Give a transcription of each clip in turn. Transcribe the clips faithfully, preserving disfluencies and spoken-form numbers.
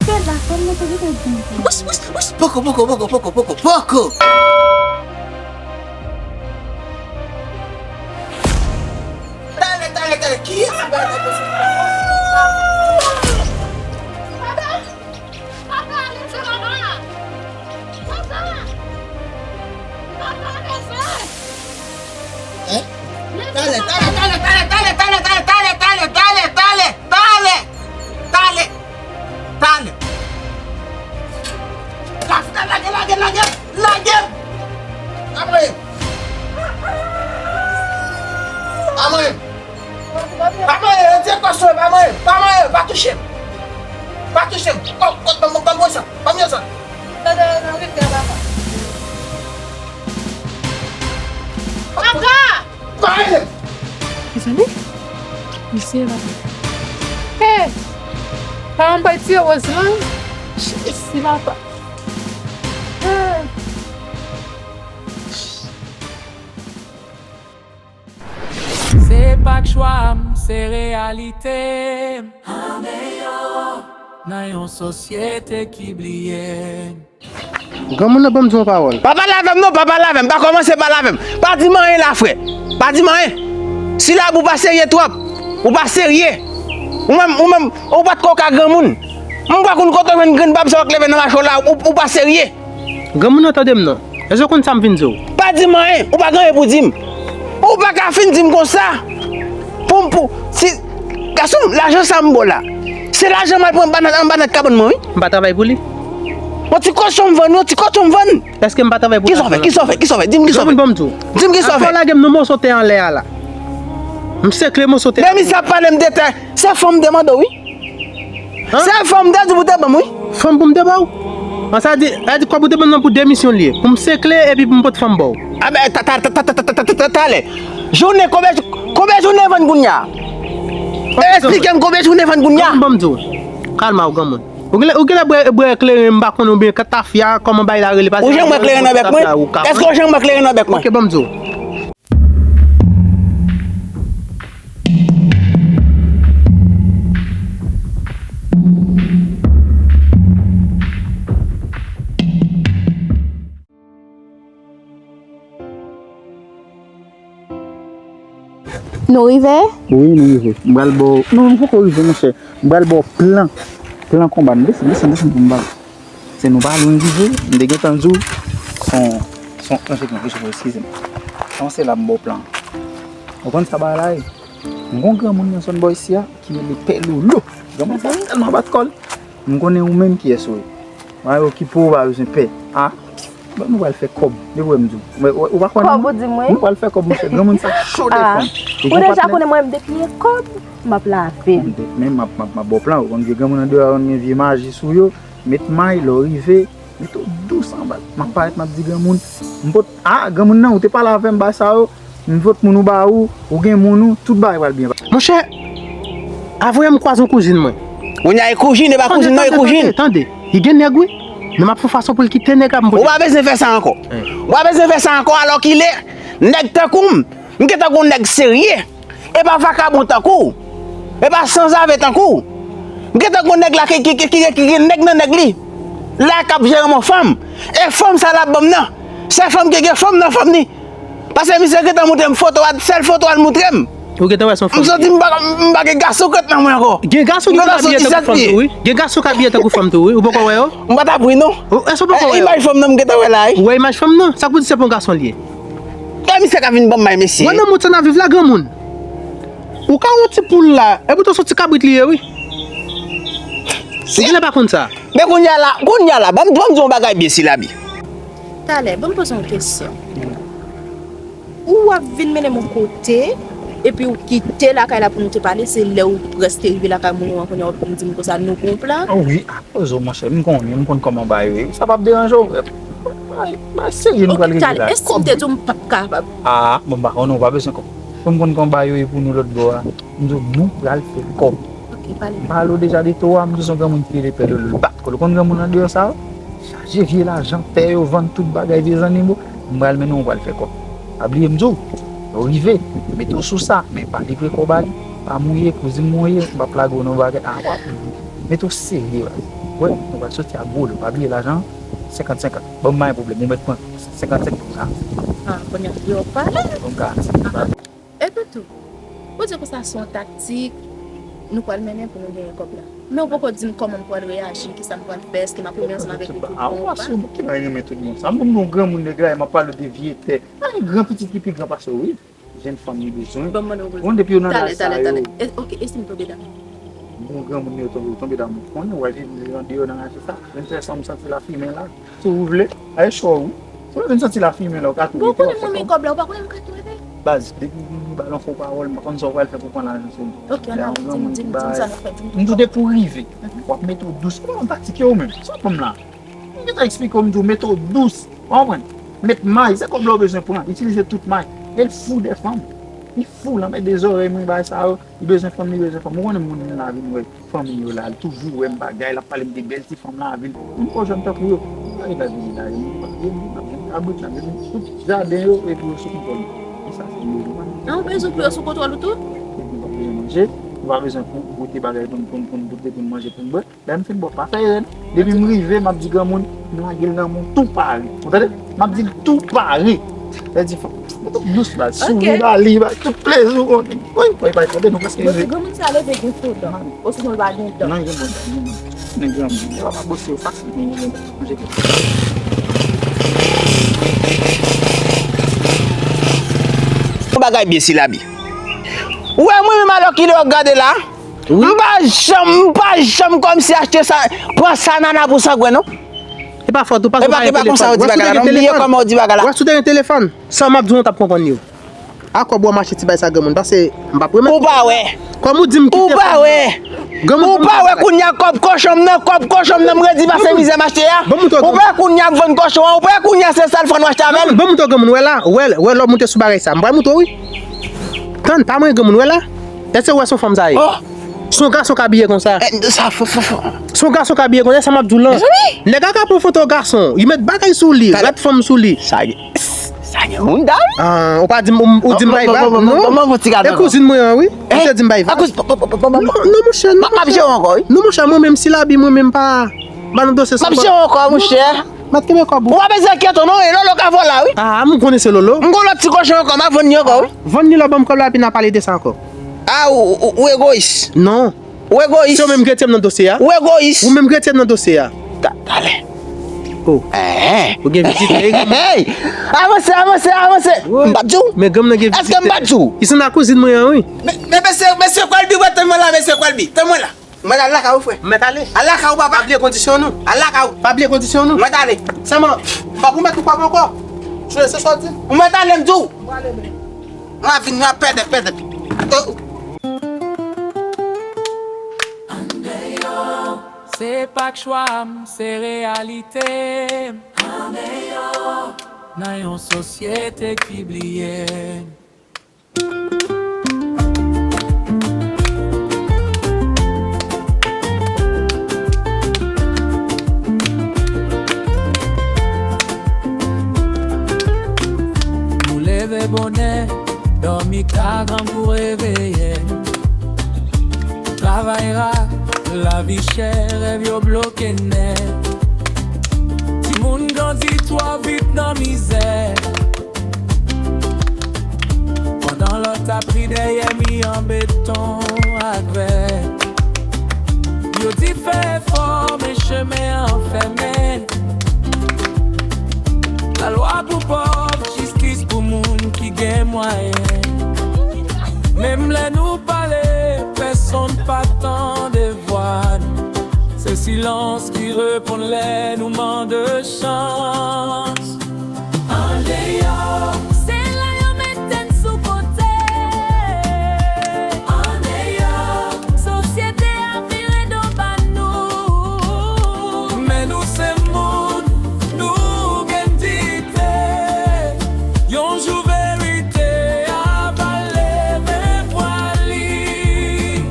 Kèt la, fanm nan te gentan di m. Wouch, wouch, wouch, poko, poko, poko, poko, poko, poko. Talè, talè, talè, kiyès ki bay la konsa? Papa! Papa, leve mama! Papa! Papa, leve! Hein? Talè, talè, talè, talè, talè, talè, talè, talè, talè, talè, talè, talè, talè, talè, talè. Lage, lage, lage, lage, lage. Pa mwen. Pa mwen. Pa mwen, retire kò sou mwen, pa mwen, pa mwen, pa touche m. Pa touche m. Kò, kò, ban mwen, ban mwen sa, ban mwen sa. Papa! Mezanmi, misye la. Hey! Paran m pral tiye Roseland. Jezi, papa. Hey! Se pa k chwa m, se reyalite m. Nan yon sosyete ki bliye m. Granmoun nan ban m di yon pawòl. Pa pale avè m non, pa pale avè m, pa kòmanse pale avè m. Pa di m anyen la frè. Pa di m anyen. Silab ou pa serye twòp. Ou pa serye. Ou menm, ou menm, ou pa t ko ka granmoun. M pa konn kote w jwenn grenn bab sa w k leve nan mache w la, ou, ou pa serye. Granmoun nan tande m non. Èske w konn sa m vin di w? Pa di m anyen, ou pa gen anyen pou di m. Ou pa ka fin di m konsa. Pou m, pou, si, gason m, lajan sa m ba w la. Se lajan m al pran anba nan, anba nan kabann mwen wi. M pa travay pou li. Yon ti kochon m vann wi, yon ti kochon m vann. Èske m pa travay pou lajan la? Kisa w fè, kisa w fè, kisa w fè? Di m kisa w fè. Granmoun ban m di w. Di m kisa w fè. Avan w lage m nan moso tè anlè a la. M sekle moso tè a. Men misye ap pale m de tè. Se fanm m te mande w wi. Se fanm m te di pou te ban m wi. Fanm pou m te ba w? An sa di, sa di kòb ou te ban m nan pou demisyon l ye. Pou m sekle epi pou m pote fanm ba w. A ben ta ta ta ta ta ta ta ta talè. Jounen konbyen konbyen jounen vann kounye a? Esplike m konbyen jounen vann kounye a? Ban m di w. Kalma w granmoun. Ou genlè ou genlè bwè bwè kleren m pa konnen oubyen tafya kòman bagay la rele pase. Ou janm bwè kleren nan bèk mwen? Èske ou janm bwè kleren nan bèk mwen? Ok ban m di w. Nou rive? Wi, nou rive. M pral ba w. Non, nou poko rive, monchè. M pral ba w plan. Plan konba nou. Desann, desann, desann pou m ba w. Se nou pa lwen rive, m te gentan di w se yon se yon planje k nan pye sou eskize m. Avanse la m ba w plan an. Ou konn sa bagay la ye? M gon granmoun nan zòn bò isi a ki rele Pè Lolo. Granmoun sa tèlman bat kò l. M konnen ou menm kiyès ou ye. Mwen okipe w ou pa bezwen pè. A! Bon nou pral fè kòb. Depi w wè m di w. Ou pa kwè nan mwen? Kòb ou di m wi? Nou pral fè kòb monchè. Granmoun sa cho de fanm. Ou deja konnen mwen menm depi gen kòb m ap lave l. Men m ap m ap m ap ba w plan. Ou konn vye granmoun andeyò a konn gen vye maji sou yo. Met may, lè w rive, mete w dous anba l. M ap parèt, m ap di granmoun, m pot, a, granmoun nan, ou te pale avè m, bagay sa yo, m pot moun ou ba ou, ou gen moun ou, tout bagay pral byen pase. Monchè, avan yè m kwaze yon kouzin mwen. Kounye a e kouzin, e pa kouzin non, e kouzin. Tande, tande, tande, li gen nèg wi, men m ap fè yon fason pou l kite nèg la pou m pote. Ou pa bezwen fè sa ankò. Ou pa bezwen fè sa ankò, alòkile, nèg tankou m, m gentan gon nèg serye. E pa vakabon tankou w. E pa sanzave tankou w. M gentan gon nèg la ki, ki, ki, ki, ki gen nèg nan nèg li. La k ap jere yon fanm. E fanm sa l ap ban m nan. Se fanm ki gen fanm nan fanm li. Paske misye gentan montre m foto a, sèl foto a l montre m. Ou gentan wè se yon fanm. M santi m pa, m pa gen gason k ret nan mwen ankò. Gen gason ki konn abiye tankou fanm tou wi. Gen gason k abiye tankou fanm tou wi. Ou poko wè yo? M pa t ap ri non. Èske ou poko wè yo? Imaj fanm nan m gentan wè la wi. Ou wè imaj fanm nan? Sa k pou di se pa yon gason li ye? Kè misye ka vin ban m may mesye. Wè nan mond sa n ap viv la granmoun. Ou ka wè yon ti poul la, epi w ta se yon ti kabrit li ye wi. Ou genlè pa konn sa. Men kounye a la, kounye a la, ban m, ban m di w yon bagay byen Silabi. Talè, ban m poze w yon kesyon. Ou ap vin mennen m yon kote, epi w kite lakay la pou nou te pale, se lè w prèske rive lakay moun ou an kounye a w ap vin di m konsa nou gon plan? Wi, a. Poze w monchè, m konnen, m konn kòman bagay yo ye. Sa p ap deranje w frè m. Bagay serye nou pral regle la. Èske m te di w m p ap kapab? A, bon, m pa konnen, ou pa bezwen kòb. Kòm m konn kòman bagay yo ye pou nou lòt bò a, m di w nou pral fè kòb. M pale w deja de Towa, m di w se yon granmoun ki rele Pè Lolo, l bat kò l. Ou konn granmoun andeyò sa yo? Chaje vye lajan, tè yo vann, tout bagay, vye zannimo. M pral mennen w, ou pral fè kòb. Pa bliye m di w, lè w rive, mete w sou sa, men pa livre kò w ba li. Pa mouye, kouzin mwen w ye, m p ap lage w nan bagay, a, w ap mete w serye baz. Wè, nou pral soti ak gwo lo. Pa bliye lajan an, senkant senkant. Ban m pa gen pwoblèm, ou mèt pran senkant senkant pou sa. Ah, kounye a, yo pale. Ban m garanti. Epi tou, ou di konsa se yon taktik nou pral mennen pou nou genyen kòb la. Men ou poko di m kòman m pral reyaji, kisa m pral fè, èske m ap renmen ansanm avèk li tout bon ou pa? Ki bay renmen tout bon sa? M konn yon granmoun nèg la, m ap pale de vye tè. Pa gen gran pitit ki pi gran pase w, wi. Jèn fanm li bezwen. Bon, depi yo nan laj sa yo. Talè, talè, talè. E, ok, e si m tonbe damou? Bon, granmoun yo tonbe, tonbe damou. Konnen w al viv andeyò nan raje sa. Menm fè san m santi lafimen la. Si w vle, al chò wi. Si w vle vin santi lafimen la, w ka tou rete. Bon, konnen mwen men kòb la, ou pa konnen m ka tou rete. Baz, depi w vin ba l yon fo pawòl, m pa konn sa w pral fè pou pran lajan sou li. Ok, ann ale, di m, di m, di m sa n ap fè, di m. M tou depi w rive, w ap mete w dous. Ou pa konn taktik yo ou menm. Sa w konn la. M gentan eksplike w, m di w mete w dous. Ou konprann? Met may, se kòb la w bezwen pran. Itilize tout may. E l fou de fanm. Li fou, l anmède zòrèy mwen, bagay sa yo. Li bezwen fanm, li bezwen fanm. Ou konnen moun vin lavi m wè fanmi yo la, li toujou wè m bagay, l ap pale m de bèl ti fanm lavil. Moun ko jwenn tankou yo. Bagay lavi la, yo, moun pa vle moun, n ap jwenn kabrit, n ap jwenn tout jaden yo, epi yo sou kontwòl mwen. E sa se yo, yo pa. Nan yon bezwen pou yo sou kontwòl ou tou? Epi nou pa bezwen manje, nou pa bezwen pou goute bagay pou n, pou n, pou n goute, pou n manje, pou n bwè. Lè m fin bò, pa fè erè non. Depi m rive, m ap di granmoun, m lage l nan men w tou pare. Ou tande? M ap di l tou pare. Lè di fanm, mete w dous baz, souri ba li, ba tout plezi w konnen. Wi, wi, bay tande, nou prèske rive. Granmoun sa leve gen fo dan. Osinon l pa gen dan. Non, gen bon dan, gen bon dan. Men granmoun, yo pa bose yo fasil, men gen bon dan. Yon bagay byen, Silabi. Ou wè mwen menm alò kilè w ap gade la? Wi. M pa janm, m pa janm kòmsi achte sa, pran sa nana pou sangwen non. E pa fòt ou, paske ou pa gen telefòn. E pa konsa yo di bagay la non, m bliye kòman yo di bagay la. Wè, si w te gen telefòn, sa m ap di w, w t ap konprann yo. A kòb ou m achte ti bagay sa granmoun, paske m p ap remèt. Ou pa wè. Kòm ou di m kite fanm nan. Ou pa wè. Ou pa wè kounye a kòb kochon m nan, kòb kochon m nan, m redi pase mizè m achte a. Ou pa wè kounye a m vann kochon an, ou pa wè kounye a se sèl fwa nou achte avè l. Ban m montre w granmoun, wè la, wè, wè lè w monte sou bagay sa, m pral montre w wi. Tann, pa mwen granmoun, wè la. Èske ou wè se yon fanm sa ye? Oh! Se yon gason k abiye konsa. Eh, sa fò, fò, fò. Se yon gason k abiye konsa, sa m ap di w lan. Mezanmi! Nèg la ka pran foto gason, li met bagay sou li, rad fanm sou li. Sa gen, sa gen moun ta wi. Ah, ou pa di m, ou di m bay vag, non? E kouzin mwen an, wi. Misye di m bay vag. Non, non, monchè, non, monchè. Non, monchè, mwen menm, Silabi, mwen menm pa, pa nan dosye sa. M ap jere ankò, monchè. Mèt kenbe kòb ou. Ou pa bezwen enkyete w non, e Lolo ka vòlè wi. Ah, m konnen se Lolo. M gon lòt ti kochon ankò, m a vann li ankò wi. Vann li lò, ban m kòb la, epi n a pale de sa ankò. Ah, ou, ou, ou egoyis. Non. Ou egoyis. Se ou menm ki retire m nan dosye a. Ou egoyis. Ou menm ki retire m nan dosye a. Ta-, talè. Oh. Eh, eh. Ou gen vizitè, wi. Hey! Avanse, avanse, avanse. M pa t di w. Men granm nan gen vizitè. Èske m pa t di w? Li sanble ak kouzin mwen an, wi. Men, men mesye, mesye Kwèlbi, wè, tann mwen la, mesye Kwèlbi. Tann mwen la. Mwen al lakay ou, frè. Mèt ale. Al lakay ou, papa. Pa bliye kondisyon nou. Al lakay ou. Pa bliye kondisyon nou. Mèt ale. Sèlman, pa pwomèt ou kòb ankò. Se, se sa w di. Ou mèt ale, m di w. Mwen ale, men. Mwen vin, mwen pèdè, pèdè. Oh. Se pa k chwa m, se reyalite m. Nan yon sosyete ki bliye m. Nou leve bonè, dòmi ka grangou reveye n. Travay ra, lavi chè, rèv yo bloke nèt. Timoun grandi twò vit nan mizè. Pandan lòt ap ri dèyè mi an beton ak vè. Yo di fè efò, men chemen an fèmen. Lalwa pou pòv, jistis pou moun ki gen mwayen. Menm lè nou pale, pèsonn pa tande vwa nou. Se silans ki reponn lè nou mande chans. Andeyò. Se la yo mete n sou kote. Andeyò. Sosyete a vire do ba nou. Men nou se moun, nou gen diyite. Yon jou verite a va leve vwa li.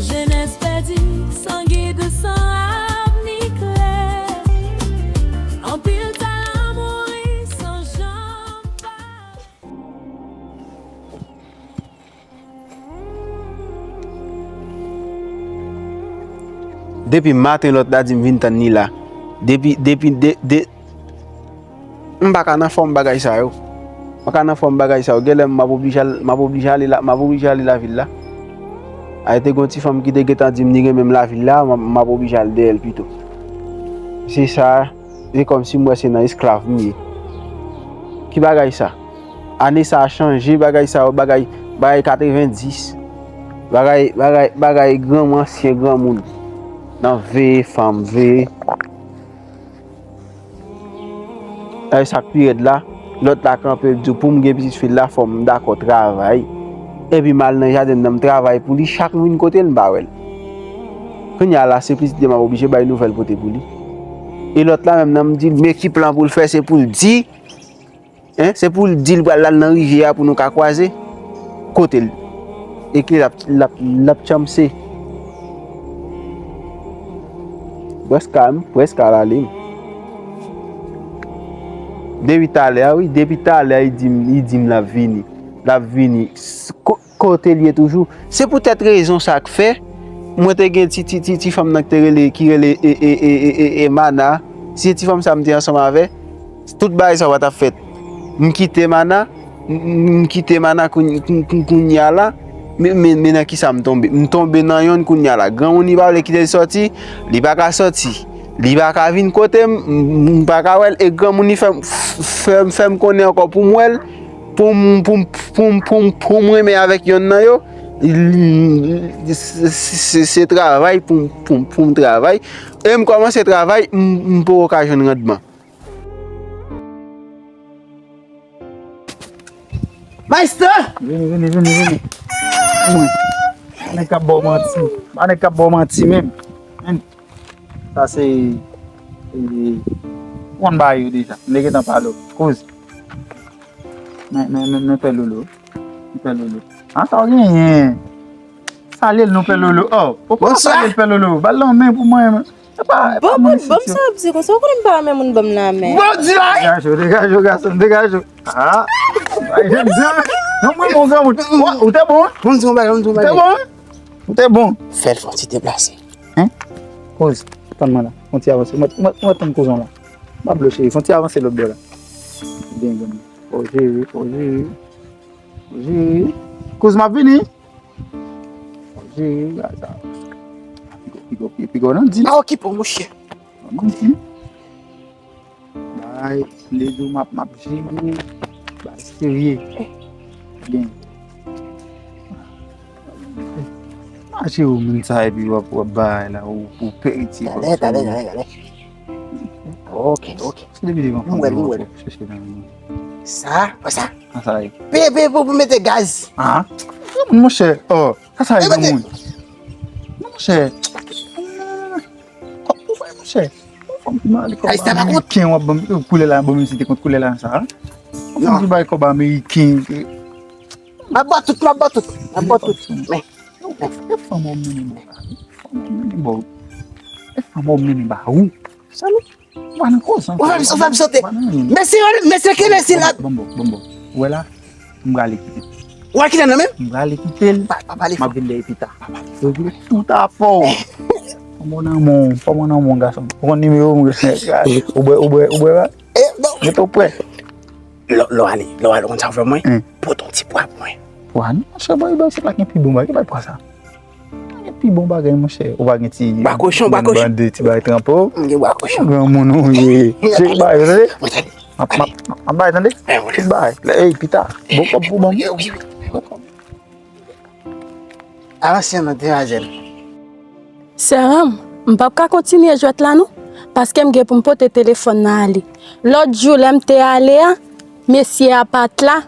Jenès pèdi, san gid, san avni klè. Anpil talan mouri san Depi maten lòt la di m vin tann li la. Depi, depi, de, de, m pa ka nan fòm bagay sa yo. M pa ka nan fòm bagay sa yo. Genlè m ap oblije al, m ap oblije ale la, m ap oblije ale lavil la. A, te gen yon ti fanm ki te gentan di m li renmen m lavil la, m ap, m ap oblije al dèyè l pito. Se sa, se kòmsi m wè se nan esklav m ye. Ki bagay sa? Ane sa a chanje, bagay sa yo, bagay, bagay katrevenndis. Bagay, bagay, bagay granmoun, ansyen granmoun. Nan veye fanm, veye. E sa k pi rèd la, lòt la kanpe, l di w pou m gen pitit fi l la, fò m dakò travay. Epi m al nan jaden nan, m travay pou li, chak m vin kote l, m pa wè l. Kounye a la, se pitit li m ap oblije bay nouvèl pote pou li. E lòt la menm nan, m di l, men ki plan pou l fè, se pou l di, en, se pou l di l pral al nan rivyè a pou nou ka kwaze. Kote l? Epi l ap, l ap, l ap tchanmse. Prèske, m prèske al ale. Depi talè a, wi, depi talè a, li di m, li di m l ap vini. L ap vini. S-, ko-, kote l ye toujou? Se poutèt rezon sa k fè, mwen te gen ti, ti, ti, ti fanm nan ki te rele, ki rele, e, e, e, e, e, e Mana. Se ti fanm sa m te ansanm avè. Tout bagay sa yo pa t ap fèt. M kite Mana, m, m, m kite Mana kounye, kounye, kounye a la, men, men, men nan kisa m tonbe? M tonbe nan yonn kounye a la. Granmoun li pa vle kite l sòti, li pa ka sòti. Li pa ka vin kote m, m, m pa ka wè l. E granmoun li fè, fè, fè m konnen ankò pou m wè l, pou m, pou m, pou m, pou m, pou m renmen avèk yonn nan yo. Li, li, se, se, se travay pou m, pou m, pou m travay. E m kòmanse travay, m, m poko ka jwenn randman. Maestro! Vini, vini, vini, vini. Mwen. Pa nèg k ap ba w manti. Pa nèg k ap ba w manti menm. Vini. Sa se, e, ou konn bagay yo deja. M te gentan pale w. Kouz. Men, men, men, men pè Lolo. Men pè Lolo. A, sa w genyen? Salye l non pè Lolo. Oh, ou pa salye l pè Lolo. Ba l lanmen pou mwen. E pa, e pa Bon, mwen bon, bon, mesye. Sa w ap di konsa, ou konnen m pa renmen moun ban m lanmen. Bon, di la. Degaje w, degaje w, gason, degaje w. Ah. Ay, jèn jan. Non, mwen, bon, granmoun. Ou, ou te bon, hein? Ou te bon, hein? Ou te bon. Fè l fè yon ti deplase. Hein? Kouz, tann mwen la. Fè yon ti avanse. Mwen, mwen, mwen tann kouzon la. M ap bloche. Fè yon ti avanse lòt bò la. Byen, byen. Fò jere, fò jere. Fò jere. Kouz, m ap vini. Fò jere, gade sa. Pigo, pigo, pigo, pigo, nan di. Pa okipe w, monchè. Nan di. Bay, lè di w m ap, m ap jere. Bay, serye. Byen. Mache ou moun sa epi w ap, w ap bay la, ou, ou pè itye. Talè, talè, talè, talè. Ok, ok. Se depi devan fòm ou ap chèche nan men. Sa, wè sa. An sa ye. Peye, peye pou, pou mete gaz. Ah. Granmoun, monchè. Oh, sa sa ye granmoun. Non, monchè. Kòb pou fè, monchè. Ou fè m mal, kòb ameriken w ap ban m, koulè la, ban m si te kont koulè la sa. Ou fè m bay kòb ameriken. M ap ba tout, m ap ba tout. M ap ba tout. Men. E fanm ou mennen bò. Fanm ou mennen bò. E fanm ou mennen ba ou. Sa nou? Ou pa nan koz ankò. Ou fè m, ou fè m sote. Mesye, mesye, ki mesye la? Bon, bon, bon, bon. Ou wè la? M prale kite. Ou al kite nan men m? M prale kite l. Pa, pa pale fò. M ap vin dèyè pita. Pa pale fò. Yo vle tout afè w. Fò mwen nan mon, fò mwen nan mon gason. Ou konn nimewo m? Ou bwè, ou bwè, ou bwè. Eh, non. Mete w prè. Lè, lè w ale, lè w ale, ou konn sa w fè mwen? Pote yon ti pwa pou mwen. Pwa? Non, monchè, bò, bò, se pa gen pi bon bagay, ki bay pwa sa? Gen pi bon bagay, monchè. Ou pa gen ti bwa kochon, bwa kochon. Bande ti bagay tranpe w. M gen bwa kochon. Granmoun ou ye. Chek bagay, tande? Mwen tande. M ap, m ap, m ap bay, tande? Ti bagay. Ey, pita. Bon kòb pou ban m. Wi, wi, wi. Bon kòb. Avanse non, demwazèl. Sè an m, m p ap ka kontinye jwèt la non, paske m gen pou m pote telefòn nan ale. Lòt jou lè m te ale a, mesye a pa t la,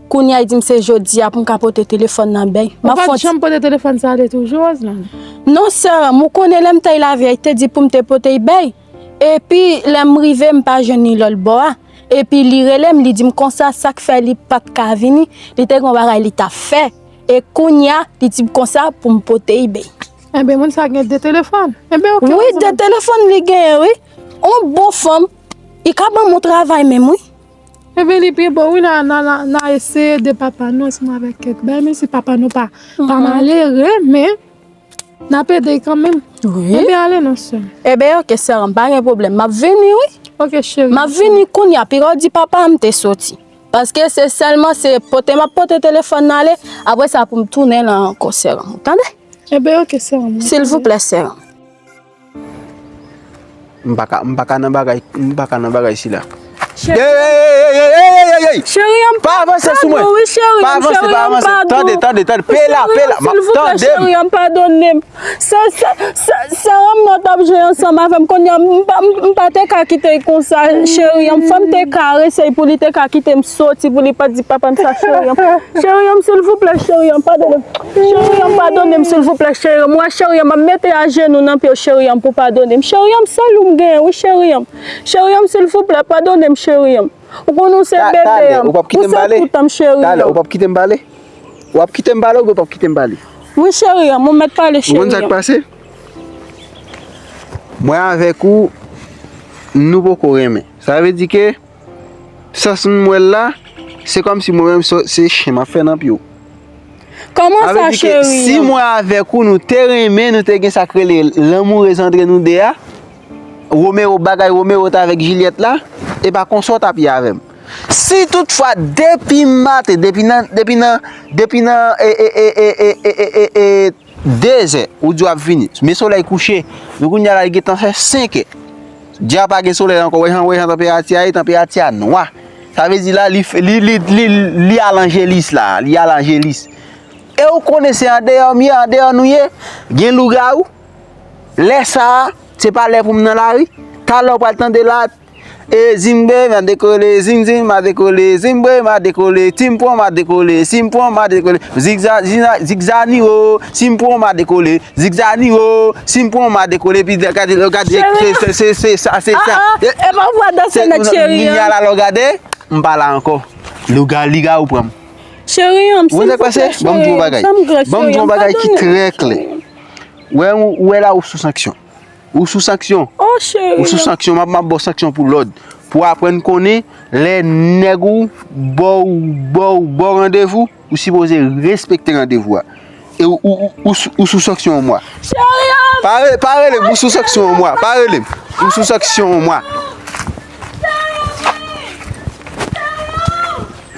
kounye a li di m se jodi a pou m ka pote telefòn nan bay. Ou pa t janm pote telefòn sa ale toujou, Roseline? Non, sè an m, ou konnen lè m t al lavil, li te di pou m te pote l bay. Epi, lè m rive, m pa jwenn li lòt bò a. Epi, li rele m, li di m konsa, sa k fè li pa t ka vini, li te gen yon bagay li t ap fè. E kounye a, li di m konsa pou m pote l bay. Enben, moun sa gen de telefòn. Enben, oke, wi, de telefòn li genyen, wi. On bon fanm, li ka ban m yon travay menm, wi. Enben, li pi bon, wi, n a, n a, n a, n a eseye de papa nou ansanm avèk kèk bay, menm si papa nou pa, pa malere, men N ap ede kanmenm. Wi. Ebyen, ale non, sè. Ebyen, oke, sè m, pa gen pwoblèm. M ap vini, wi. Oke, cheri. M ap vini kounye a. Piga w di papa m te soti. Paske se sèlman se pote m ap pote telefòn nan ale. Apre sa, pou m tounen la ankò, sè m. Ou tande? Ebyen, oke, sè m. Silvouplè, sè m. M pa ka, m pa ka nan bagay, m pa ka nan bagay sila. Cheri. Ey, ey, ey, ey, ey, ey, ey, ey, ey. Cheri an, pa avanse sou mwen. Padon, wi, cheri an, pa avanse, cheri pa an, avanse. Padon. Tande, tande, tande. Pe la, pe la. Cheri an, silvouplè, tande m. Cheri an, padone m. Sè, sè, sè, sè an nan t ap jwe ansanm avè m. Kounye a, m pa, m, m pa te ka kite l konsa, cheri an. Fò m te karese l pou li te ka kite m soti, pou li pa di papa m sa, cheri an. Cheri an, silvouplè, cheri an, padone m. Cheri an, padone m, silvouplè, cheri an. Mwen, cheri an, m ap mete ajenou nan pye w, cheri an, pou padone m. Cheri an, sèl ou m genyen, wi, cheri an. Cheri an, silvouplè, padone m, cheri an. Ou konnen w se bebe an. Ou se tout an m, cheri an. Talè, ou p ap kite m pale? Ou p ap kite m pale? Ou ap kite m pale oubyen ou p ap kite m pale? Wi, cheri an, ou mèt pale, cheri an. Ou konn sa k pase? Mwen avèk ou, nou poko renmen. Sa vle di ke Sans m wè l la, se kòmsi mwen menm se, se chen m ap fè nan pye w. Kòman sa, cheri an? Sa vle di ke si mwen avèk ou, nou te renmen, nou te gen sa k rele lanmourez antre nou de a, Romeo, bagay Romeo t avèk Jilyèt la, e pa konsa w t ap ye avè m. Si toutfwa depi maten, depi nan, depi nan, depi nan, e, e, dezè, ou di w ap vini. Men solèy kouche. Men kounye a la, li gentan fè senk è. Dja pa gen solèy ankò. Wè jan, wè jan tanperati a ye, tanperati a nwa. Sa vle di la, li, li, li, li, li al Angelis la, li al Angelis. E ou konnen se andeyò m ye, andeyò nou ye. Gen lougawou. Lè sa a, se pa lè pou m nan lari. Talè w pral tande la, E zimbe, ma dekole, zim, zim, ma dekole, zimbe, ma dekole, timpon, ma dekole, simpon, ma dekole, zigza, zina, zigzaniro, simpon, ma dekole, zigzaniro, simpon, ma dekole, epi gade, gade, se, se, se, se sa, se sa. Ah, ah, e pa vwa danse nèg cheri an. Minya la, lò gade, m pa la ankò. Louga, liga ou pran m. Cheri an, silvouplè, cheri an. Ban m di w yon bagay. Ban m di w yon bagay ki trè klè. Wè, ou wè la, ou sou sanksyon. Ou sou sanksyon. Oh, cheri. Ou sou sanksyon. M ap, m ap ba w sanksyon pou lòd. Pou w aprann konnen, lè nèg ou ba w, ba w, ba w randevou, ou sipoze respekte randevou a. E ou, ou, ou, ou sou, ou sou sanksyon yon mwa. Cheri an! Pa re-, pa rele m, ou sou sanksyon yon mwa. Pa rele m. Ou sou sanksyon yon mwa.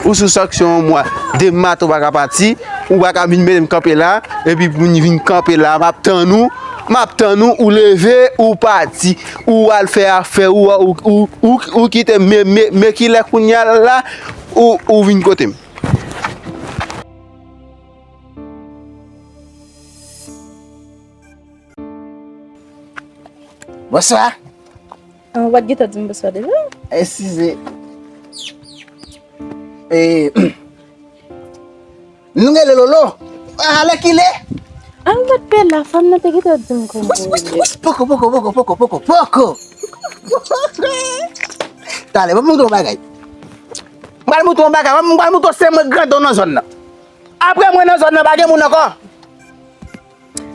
Ou sou sanksyon yon mwa. Demen maten ou pa ka pati, ou pa ka vin mete m kanpe la, epi pou m vin kanpe la, m ap tann ou, m ap tann ou, ou leve, ou pati, ou al fè afè ou, ou, ou, ou, ou kite m, men, men, men kilè kounye a la, ou, ou vin kote m. Bonswa. Ah, w pa t gentan di m bonswa deja? Eskize. E, nou rele Lolo. Ah, alèkile. Ah, w pa t pè la, fanm nan te gentan di m kòman w rele. Poko, poko, poko, poko, poko, poko. Talè, ban m montre w yon bagay. M pral montre w yon bagay, m pral montre w se mwen grandon nan zòn nan. Apre mwen nan zòn nan, pa gen moun ankò.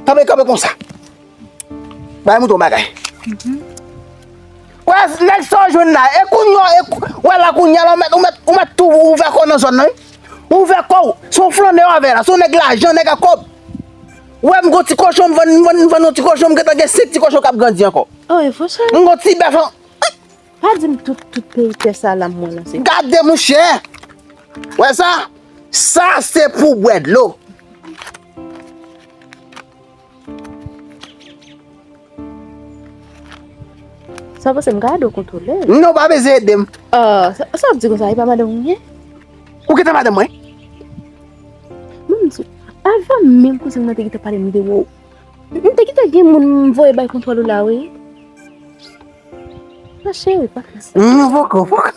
Kanpe, kanpe konsa. Bay mouton bagay. Wè, nèg sa w jwenn la. E kounye a, e kou-, wè la kounye a la, ou mèt, ou mèt, ou mèt tou ouvè kò w nan zòn nan, wi. Ouvè kò w. Se yon flannè w avè la. Se yon nèg lajan, nèg a kòb. Wè, m gon ti kochon, m vann, m vann, m vann yon ti kochon, m gentan gen senk ti kochon k ap grandi ankò. Oh, e vre sa? M gon ti bèf an-, Pa di m tout, tout peyi tè sa la m wè la se. Gade, monchè! Wè sa? Sa se pou bwè dlo. Sa w panse m ka ede w kontwole l? Non, w pa bezwen ede m. Ah, sa, sa w ap di konsa, e pa madanm ou ye? Ou gentan madanm mwen? Mwen, m di, avan menm kouzen mwen te gentan pale m de ou. M te gentan gen moun m voye bay kontwòl ou la, wi. Non, cheri, pa fè sa. Non, poko, poko.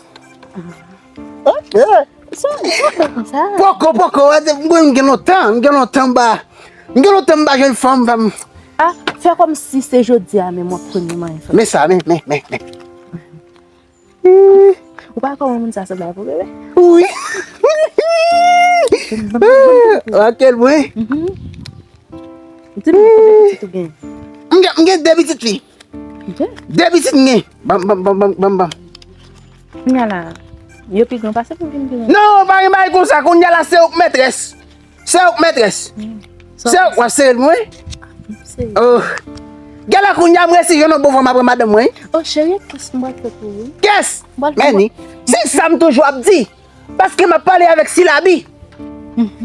Ok. Sa, sa fè konsa. Poko, poko, wè, mwen, m gen lontan, m gen lontan m pa, m gen lontan m pa jwenn fanm, fanm. Ah, fè kòmsi se jodi a menm w ap konn manyen fanm. Men sa, men, men, men, men. Ou pa wè kòman moun sa sanble avè w, bebe? Wi. Raquel, mwen. Di m konbyen pitit ou gen? M gen, m gen de pitit fi. De? De pitit m gen. Bam, bam, bam, bam, bam, bam. Kounye a la, yo pi gran pase pou vin pi gran. Non, pa gen bagay konsa. Kounye a la, se ou k mètrès. Se ou k mètrès. Se ou k w ap sere l pou mwen. Oh. Gèlè kounye a m resi jwenn yon bon fanm apre madanm mwen. Oh, cheri, kès m pral fè pou ou? Kès? Mèni. Se sa m toujou ap di. Paske m ap pale avèk Silabi.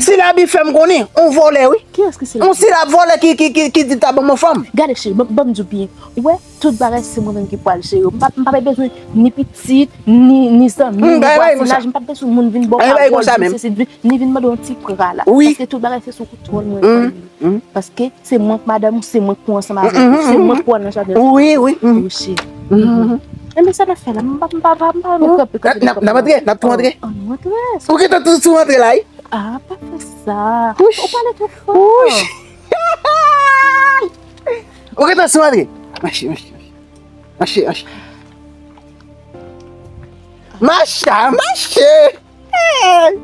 Silabi fè m konnen, on vòlè, wi. Kiyès ki Silabi? On Silab vòlè ki, ki, ki, ki di ta ban mwen fanm. Gade, cheri, ban, ban m di w byen. Ou wè, tout bagay se mwen menm ki pral jere yo. M pa, m pa bezwen ni pitit, ni, ni zanmi, ni vwazinaj. M pa bezwen moun vin ba w pawòl, vin sesi, vin, ni vin mande yon ti pra la. Paske tout bagay se sou kontwòl mwen. Paske se mwen k madanm ou, se mwen k pran ansanm avèk ou, se mwen k pran nan jaden. Wi, wi. Wi, cheri. Enben sa n ap fè la, m pa, m pa, m pa, m pa renmen kanpe, kanpe. N ap, n ap antre, n ap tou antre. Ann antre. Ou gentan tou sou antre la, wi? Ah, pa fè sa. Ou pale twò fò. Ou gentan sou antre. Mache, mache, mache. Mache, mache. Mache, mache. Hey!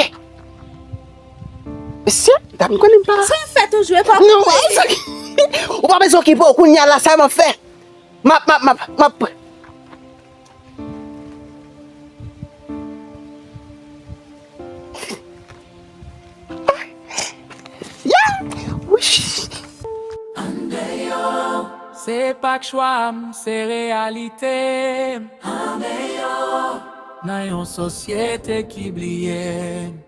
Eh! Mesye, dam konnen m pa. Sa w fè toujou, e pa non, sa ki, ou pa bezwen okipe w, kounye a la, sa m ap fè. M ap, m ap, m ap, m ap. Ya! Wouch! Se pa k chwa m, se reyalite m. Nan yon sosyete ki bliye m.